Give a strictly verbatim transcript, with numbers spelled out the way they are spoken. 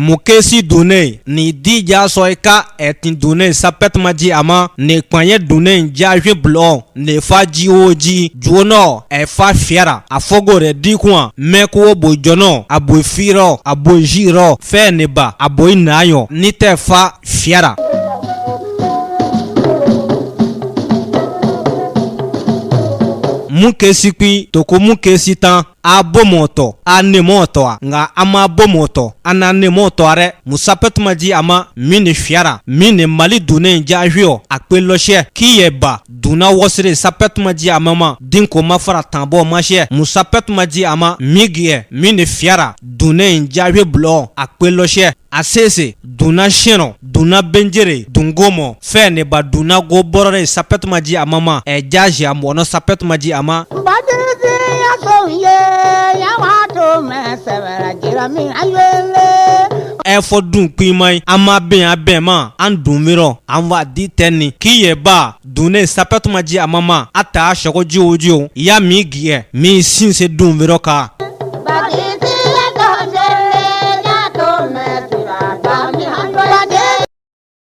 Mukesi dunne ni di ja sɔ ika ɛ tin dunne sapɛtuma ji ama ni kpanyɛ dunne ja hwi blɔ ni fa ji o ji juonɔ ɛ fa fiara. Afɔgo rɛ di kun a mɛ ko wo bo jɔnɔ a bo firɔ a bo jirɔ fɛ ni ba a bo i na yɔ ni tɛ fa fiara. Mukesi kpi toko mukesi tan. A bo mɔ tɔ a ne mɔ tɔ a nga a ma bo mɔ tɔ a na ne mɔ tɔ a rɛ. Mu sapɛtuma ji ama mi ni fiara mi ni mali dunne ja hwi ɔ a kpe lɔ shɛ ki yɛ ba duna wɔsere sapɛtuma ji ama ma din ko ma fara tan bɔ ma shɛ mu sapɛtuma ji ama mi gi ɛ mi ni fiara dunne ja hwi blɔ a kpe lɔ shɛ. Asese duna shɛnɔ duna benjere dungomɔ fɛ ni ba duna go bɔrɔre sapɛtuma ji ama ma ɛ ja zi a mɔnɔ sapɛtuma ji ama. Badiri ya so ye ya wa to mɛ sɛbɛra jira mi ayele. Ɛ fɔ dun kpima yi ama bɛn a bɛn ma an dun mi rɔ an wa di tɛ ni ki yɛ ba dunne sapɛtuma ji ama ma a ta a shɔgo ji o ji o ya mi gi ɛ mi sinse dun mi rɔ ka.